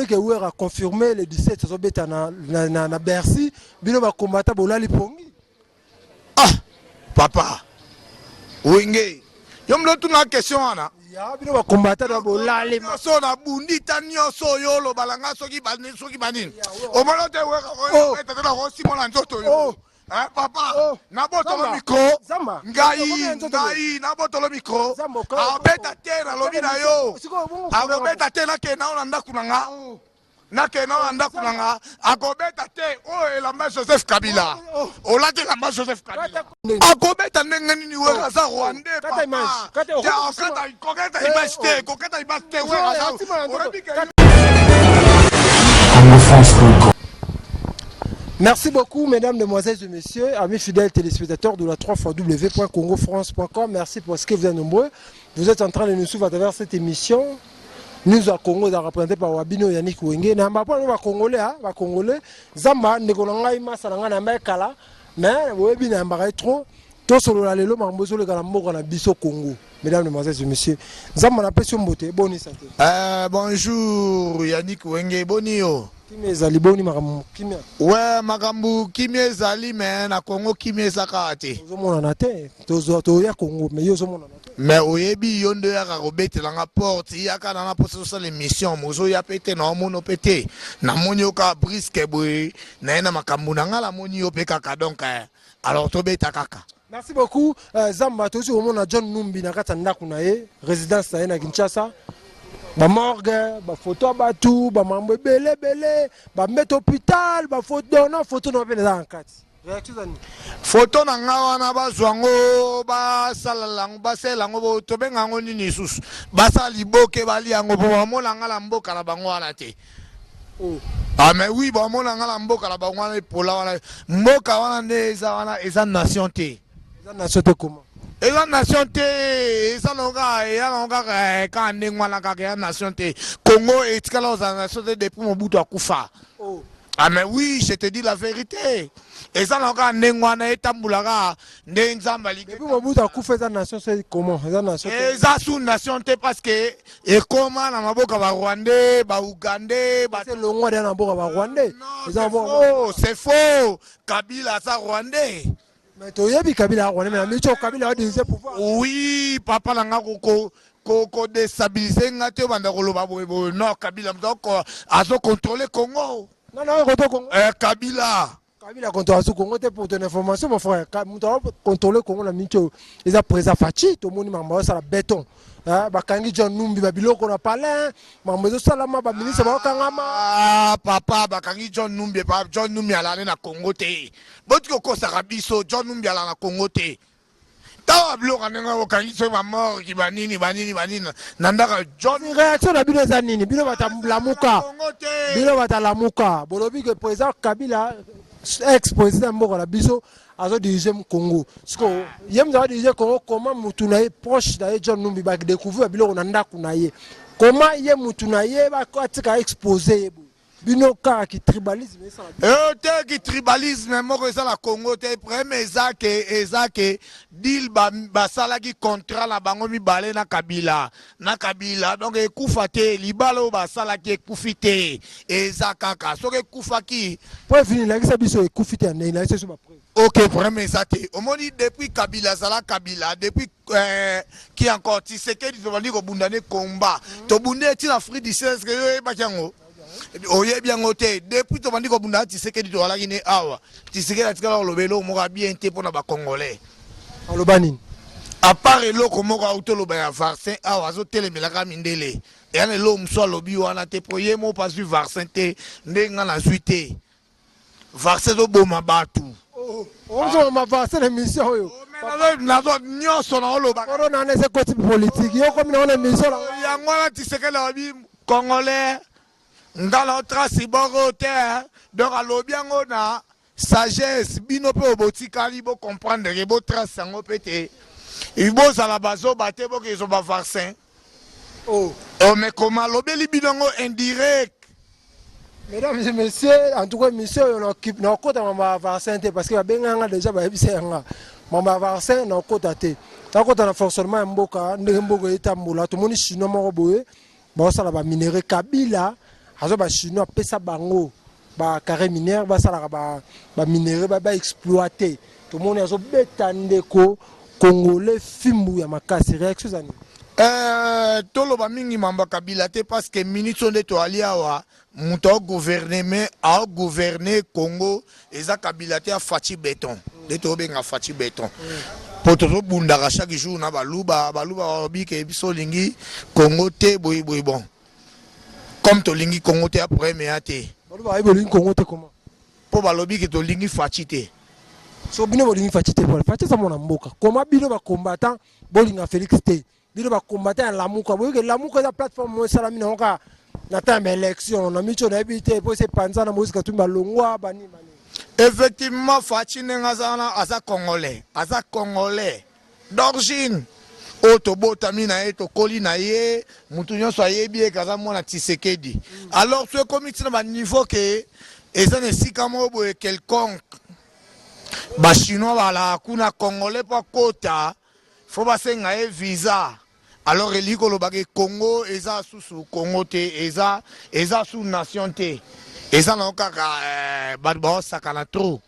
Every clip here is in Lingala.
Que Wera confirmé le 17 azobeta na Bercy, bino bakombata bolali pongi. Ah papa Wenge, yo mlo tuna question wana. Ya bino bakombata na bolali. Nyonso nabundi ta nyonso oyo olobala nga soki soki banini omona te Wera te nakosimona nzoto yo. Eh, papa. Oh. Nabotolo micro. Ngai ngai nabotolo micro, abeta te, nalobi na yo akobeta te. Nakende nao na ndako na nga, nakende nao na ndako na nga, akobeta te. Oyo elamba Joseph Kabila, olati elamba Joseph Kabila, akobeta ndenge nini? Wera aza rwandais papa. Koketa image te, koketa image te. Wera aza oyebi ke Merci beaucoup, mesdames, mesdemoiselles et messieurs, amis fidèles téléspectateurs de la 3 www.congofrance.com. Merci pour ce que vous êtes nombreux. Vous êtes en train de nous suivre à travers cette émission. Nous à Congo, représenté par Wabino Yannick Wenge. Na mba ba Congolais, hein, ba Congolais. Zamba ndeko na ngai masa na ngai na mekala, mais oyebi na mbaka trop. Tosolola lelo makambo ezoleka na mboka na biso Congo. Mesdames, mesdemoiselles et messieurs, Zamba, napesi yo mbote, boni santé? Bonjour Yannick Wenge, boni yo? Kimia ezali, boni makambo, kimia? We makambo kimia ezali, me na Congo kimia eza kaka te. Ozomonana te, toya Congo, mais yo ozomonana te. Me oyebi yo nde oyaka kobetelanga porte, yaka nanga mposa tosala émission, mozoya mpe te, na omona mpe te. Namoni yo kaka brusque boye, naye na makambo na nga, namoni yo mpe kaka, donc alors tobeta kaka. Merci beaucoup. Zamba, tozi komona John Numbi na kati ya ndako na ye, résidence na ye na Kinshasa. Bamorgue, bafoto ya bato, bamambo ebele ebele, bambeto hôpital, bafoto na foto na mpe eza na kati. Réaction eza nini? Foto na nga wana, bazwa yango, basalela yango, basalela yango, tobenga yango nini lisusu, basala liboke, balia yango, mpo bamona nga na mboka na bango wana te. Oh. Ah mais oui, bamona nga na mboka na bango wana epola wana. Mboka wana nde eza wana, eza nation te. Eza nation te comment? Eza nation te, eza nango kaka, eya nango kaka kaka ndenge wana kaka, eza nation te. Congo etikala kozala nation te depuis Mobutu akufa. Oh. Ah mais oui, je te dis la vérité, eza nango kaka ndenge wana, etambolaka nde Nzambe alingi. Depuis Mobutu akufa, eza nation, c'est comment? Eza nation te? Eza su nation te parce que ekoma na maboko ya Barwandais, Baugandais. C'est longwa deya na mboka Barwandais. Eza na mboka. Faux, c'est faux. Kabila aza rwandais. Mais toyebi Kabila ya rwandais, mais na miso Kabila adirige pouvoir. Oui papa na nga, kodéstabiliser nga te, obanda koloba boye boye. Non, Kabila moto azocontrôle Congo. Nani akoto Congo? Kabila. Kabila contrôle azu Congo te. Pour ton information, mon frère, moto acontrôle Congo na miniti oyo eza président Fatshi. Tomoni makambo azosala, béton, bakangi John Numbi, babiloko na palin, makambo ezosalama, baministre baokangama. Ah, papa, bakangi John Numbi epa John Numbi alale na Congo te. Botiki okosaka biso, John Numbi ala na Congo te. Ntango biloko ndenge okangi soki bamorki banini banini banini na ndako John. Réaction na bino eza nini, bino bata Lamuka? Congo te. Bino bata Lamuka, bolobi ke président Kabila, ex président ya mboka na biso, azodirige Congo. Siko ye moto azodirige Congo, comment mutu na ye, proche na ye, John Numbi, badécouvrir biloko na ndako na ye? Comment ye mutu na ye atika expose ye boye? Bino kaka kitribalisme esala. Te, kitribalisme moko eza na Congo te. Problème eza ke deal basalaki, contrat na bango mibale na Kabila, na Kabila, donc ekufa te. Libala oyo basalaki ekufi te, eza kaka soki ekufaki. Preuve nini? Elakisa biso ekufi te ya ndenge, elakisa biso bapreuve. Ok, problème eza te. Omoni, depuis Kabila azala Kabila, depuis qui encore, Tshisekedi, tobandi kobunda ne combat, tobundi eti na Afrique du Sud. Est-ce yo oyebaki yango? Oyebi yango te. Depuis tobandi kobunda na Tshisekedi, toalaki ne awa, Tshisekedi atikala koloba eloko moko ya bien te mpona Bacongolais. Aloba nini? À part eloko moko auti oloba ya vaccin awa, azotelemelaka mindele. Eya na eloko mosusu alobi wana te, mpo ye moko mpo azwi vaccin te nde nga nazwi te. Vaccin ezoboma bato. Ozoma vaccin na émission oyo? Nazo nyonso na oloba. Corona wana eza ekoti politique, yo komi na wana émission na. Yango wana Tshisekedi alobi: "Congolais, nga na otrasi boko te." Donc alobi yango na sagesse. Bino mpe oyo botikali, bocomprendre ke botrace yango mpe te, bozala bazoba te, bokezwa bavaccin. Oh. Oh, mais koma alobeli bino yango indirect. Mesdames et messieurs, en tout cas, émission oyo nakota mama ya vaccin te, parce que babenganga déjà, bayebisa yanga mama ya vaccin, nakota te. Nakota na fonctionnement ya mboka, ndenge mboka etambola. Tomoni Chinois moko boye baosala baminerais, Kabila. Azwa ba chinois apesa bango ba carré minière, basalaka ba ba minerais, ba exploiter. Tomoni azobeta ndeko congolais fimbu ya makasi. Réaction eza nini? Toloba mingi mambo ya Kabila te, parce que minute oyo nde toali awa, moto aogouverneme, aogouverne Congo eza Kabila te, aFatshi Béton. Nde tobenga Fatshi Béton mpo tozobundaka chaque jour na Baluba. Baluba balobi ke biso olingi Congo te, boye boye. Bon, comme tolingi Congo te, ya problème ya te. Baluba bayebi olingi Congo te comment? Mpo balobi ke tolingi Fatshi te. So bino bolingi Fatshi te, pona Fatshi eza mwana mboka. Koma bino bacombattant bolinga Félix te? Bino bacombattant ya Lamuka, boyoke Lamuka eza plateforme mo esalami nango kaka na temps ya baélection na miso, nayebi te po ese epanza na Moïse Katumbi, balongwa bani bani. Effectivement, Fatshi ndenge aza wana, aza congolais, aza congolais d'origine oyo tobotami na ye, tokoli na ye. Mutu nyonso ayebi ye aza mwana Tshisekedi. Alors so ekomi ntina baniveau ke eza na esika moko boye quelconque, bachinois balaka kuna, congolais mpo akota fo basenga ye visa. Alors elingi koloba ke Congo eza susu Congo te, eza su nation te, eza nango kaka bato baosakana trop.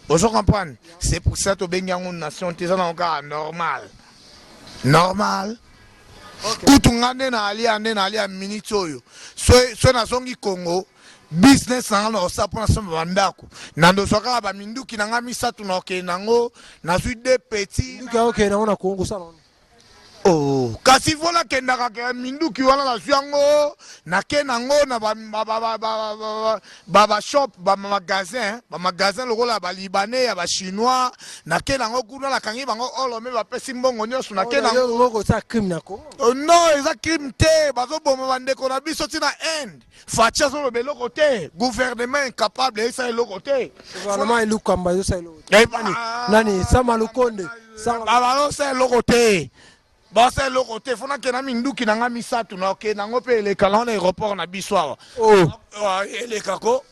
Ozo comprendre? C'est pour ça tobengi yango nation te, eza nango kaka normal normal. Kutu nga nde na alia, nde na alia minute oyo, so nazongi Congo, business na nga na kosala mpona somba bandako, na ndozwa kaka baminduki na nga misato, na okende nango, nazwi deux petits. Nduki okende nango na Congo kosala wana? Oh, kasi vola akendaka ke minduki wana nazwi yango, nake nango na bashop, bamagasin, bamagasin lokola ya balibanais, ya bachinois. Nake nango kuna, nakangi bango olome, bapesi mbongo nyonso, nake nango. Kosala crime na Congo? Oh, non, eza crime te. Bazoboma bandeko na biso ntina Inde. Fatshi azoloba eloko te, gouvernement incapable, esala eloko te. Gouvernement elukamba ezosala eloko te. Nani? Sama Lukonde. Bazosala eloko te, basala eloko te. Fo nakenda minduki na nga misato, na okende yango mpe eleka nango na aéroport na biso awa. Oh. Ah, eleka ko,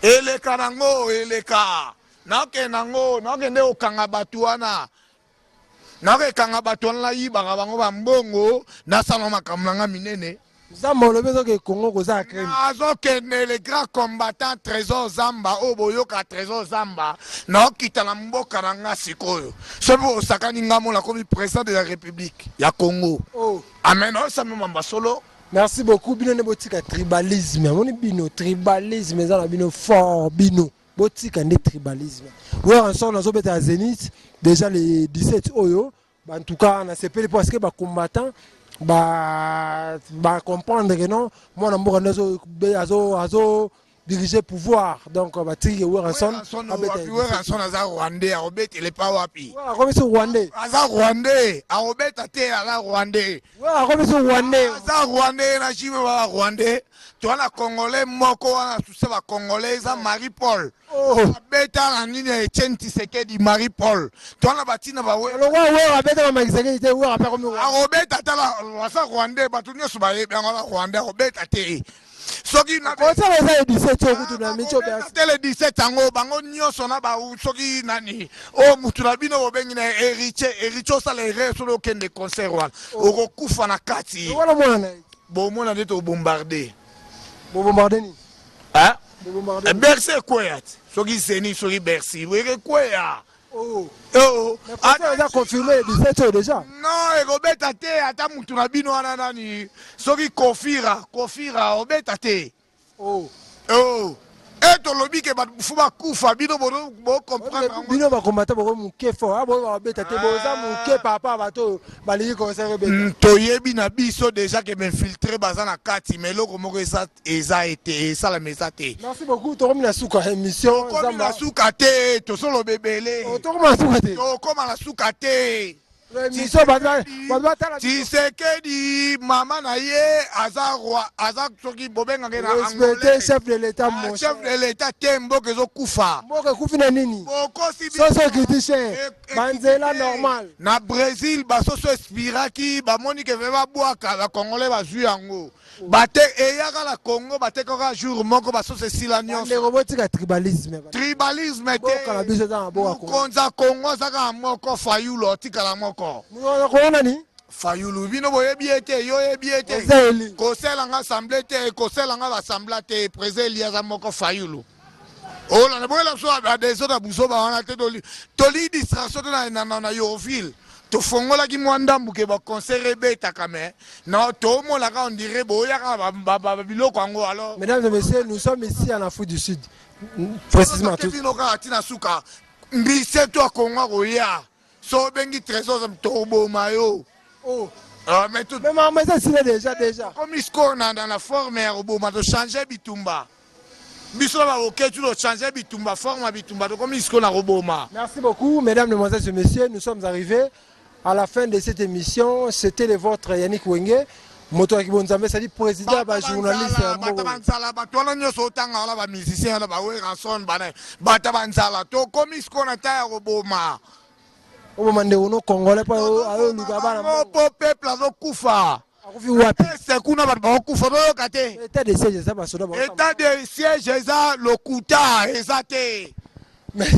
eleka nango, eleka. Nakende yango, nakende kokanga bato wana, nakekanga bato wana, nayibaka bango bambongo, nasala makambo na nga minene. Zamba, olobi ezoke Congo kozala crime. Azokende le grand combattant Trésor Zamba oyo boyoka, Trésor Zamba. Naokita na mboka na nga sikoyo. Soki osakani, nga mo nakomi président de la République ya Congo. Oh. Amen, osami mamba solo. Merci beaucoup. Bino nde botika tribalisme. Amoni bino, tribalisme eza na bino fort. Bino botika nde tribalisme. Werrason nazobeta ya Zénith déjà le 17 oyo. En tout cas nasepeli parce que bacombattant bacomprendre que non, mwana mboka nde azo diriger pouvoir. Donc batiki ke Werrason. Werrason aza rwandais, akobetele pa wapi? Akomisi rwandais. Aza rwandais, akobeta te, aza rwandais. Akomisi rwandais. Aza rwandais na jibe, baa rwandais. Toza na congolais moko wana, susa bacongolais, eza Marie Paul. Oh. Abeta na nini ya Etienne Tshisekedi, Marie Paul. Towana batina bawe. Lokwa Wera abeta bamakisekedi te, Wera mpe akomi. Akobeta, tala, aza rwandais, bato nyonso bayebi yango, aza rwandais, akobeta te. Soki concert eza le 17 oyo kutu na micho. Te, le 17 yango bango nyonso na ba soki nani oyo mutu na bino bobengi na Héritier. Héritier osala erreur, soki okende concert wana, okokufa na kati. Wana mwana na ye. Bomona nde tobombarde. Bobombarde nini? Bercy ekweya ti soki Zénith, soki Bercy ekweya. Oh. Oh. Eza confirmé le 17 oyo déjà. Non, ekobeta te. Ata mutu na bino wana nani, soki Kofira, Kofira obeta te. Oh. Oh. E tolobi ke bato fu bakufa, bino bocomprendre. Bino bakombata boko moke fort, boyo babeta te, boza moke papa, bato oyo balingi concert ebeta. Toyebi na biso déjà ke bainfiltré baza na kati, mais eloko moko eza eza ete esalama eza te. Merci beaucoup, tokomi na suka émission. Tokomi na suka te, tozoloba ebele. Tokomi na suka te. Tokóma na suka te. Émission, bato batala. Tshisekedi, mama na ye aza roi, aza soki bobengaka na Respecte chef de l'État. Mon chef de l'État te, mboka ezokufa. Mboka ekufi na nini? Bokosi. Soso ekiti cher, banzela normal. Na Brésil basoso expiraki, bamoni ke ve babwaka, bacongolais bazwi yango, bate eyaka na Congo, batekaka jour moko, basoso esila nyonso. Ndeko, botika tribalisme. Tribalisme te. Boka na biso eza na boka. Mokonzi ya Congo aza kaka moko, Fayulu, otikala moko. Kongo nani? Fayulu bino boyebi ye te, yo oyebi ye te. Président élu. Kosala nga assemblée te, kosala nga baassemblée te. Président élu aza moko, Fayulu. Olanda boyela biso badeso na buzoba wana te. Toli distraction te na Euroville. Tofongolaki mwa ndambu ke baconcert ebetaka, mais na tomonaka on dirait boyaka biloko yango alors. Mesdames et messieurs, nous sommes ici en Afrique du Sud, précisément. Bino kaka ntina suka mbise to akongo akoya so obengi Trésor, toboma yo. Oh. Ah, mais tout Mais maman, ça c'est déjà déjà. Komi score na forme ya koboma, tochange bitumba. Biso na baoketu tochange bitumba, forme ya bitumba, tokomi sikoyo na koboma. Merci beaucoup, mesdames, mesdemoiselles et messieurs. Nous sommes arrivés à la fin de cette émission. C'était le vôtre Yannick Wenge. Moto Bonzambe, c'est-à-dire président ba journaliste. Bato banzala, bato wana nyonso otanga wana, bamusicien wana, baWerrason bana, bato banzala. Tokomi sikoyo na ta ya koboma. Oboma ndeko no congolais po ayoluka bana. Mpo peuple azokufa. Akufi wapi? Ese kuna bato bakokufa, boyoka te. État de siège eza basoda. État de siège eza lokuta, eza te. Mais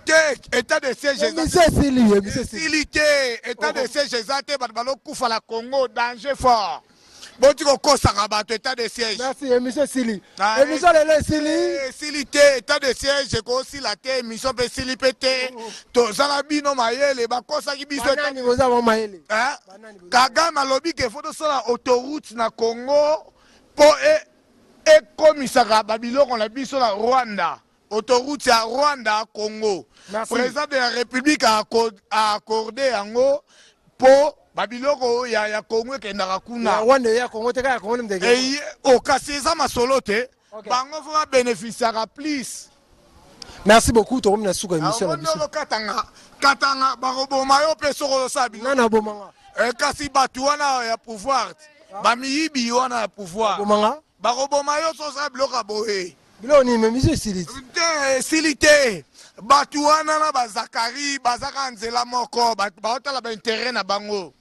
te, état de siège. Émission esili, émission esili. Esili te. État de siège eza te. Bato balokufa na Congo, danger fort. Boti kokosaka bato état de siège. Merci, émission esili. Émission lelo esili. Esili te. État de siège ekosila te. Émission mpe esili mpe te. Tozala bino mayele, bakosaki biso. Banani boza ba mayele? Kagame alobi ke faut tosala autoroute na Congo mpo ekomisaka babiloko na biso na Rwanda, autoroute ya Rwanda Congo. Président de la République aaccordé yango mpo babiloko ya Congo ekendaka kuna. Rwanda ya Congo te, kaka ya Congo. Nde okasi eza masolo te. Bango faut babénéficiaka plus. Merci beaucoup, tokomi na suka émission na biso. Katanga katanga, bakoboma yo mpe soki ozosala biloko. Nani abomanga? Kasi bato wana ya pouvoir, bamiyibi wana ya pouvoir. Bomanga. Bakoboma yo so osala biloko ya boye. Biloko nini? Mais émission esili. Te, esili te. Bato wana na bazakari baza kaka nzela moko, baotala baintérêt na bango.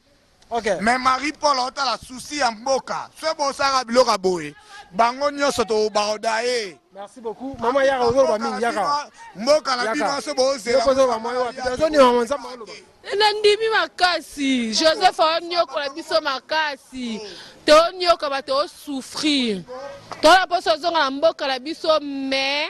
Mais Marie Paul aotala souci ya mboka. So bosalaka biloko ya boye, bango nyonso tobaoda ye. Merci beaucoup, mama. Yaka, ozoloba mingi, yaka. Mboka na bino so bozela. Ozoloba mwa wapi? Ozondima Nzambe oloba. Nandimi makasi. Joseph aonyokola biso makasi, toonyoka bato, osouffrir. Toza mposa ozonga na mboka na biso, mais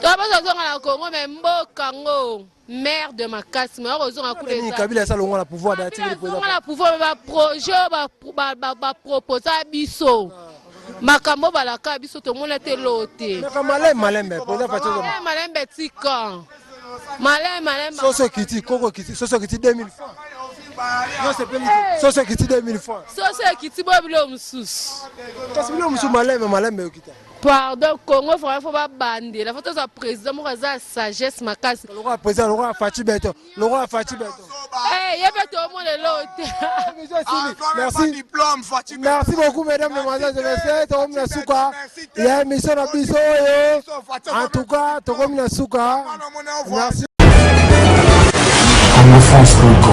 toza mposa ozonga na Congo, mais mboka ngo merde makasi. Mais kozonga kuna. Kabila asa longwa na pouvoir. Azonga na pouvoir, baprojet baproposa biso, makambo balaka biso, tomona te loo te. Malembe malembe, président Fatshi. Malembe, tika malembe malembe. Soso ekiti, koko ekiti, soso ekiti 2000 francs. Soso ekiti 2000 francs. Soso ekiti bo biloko mosusu. Kasi biloko mosusu malembe malembe ekita. Pardon, Congo vraiment faut babandela, faut tozwa président moko aza sagesse makasi. Lokola président, lokola Fatshi Béton, lokola Fatshi Béton. Ye mpe tomona eloko te. Merci, merci beaucoup, mesdames, mesdemoiselles et messieurs. Tokomi na suka ya émission na biso oyo. En tout cas, tokomi na suka. Merci. Congofrance.com.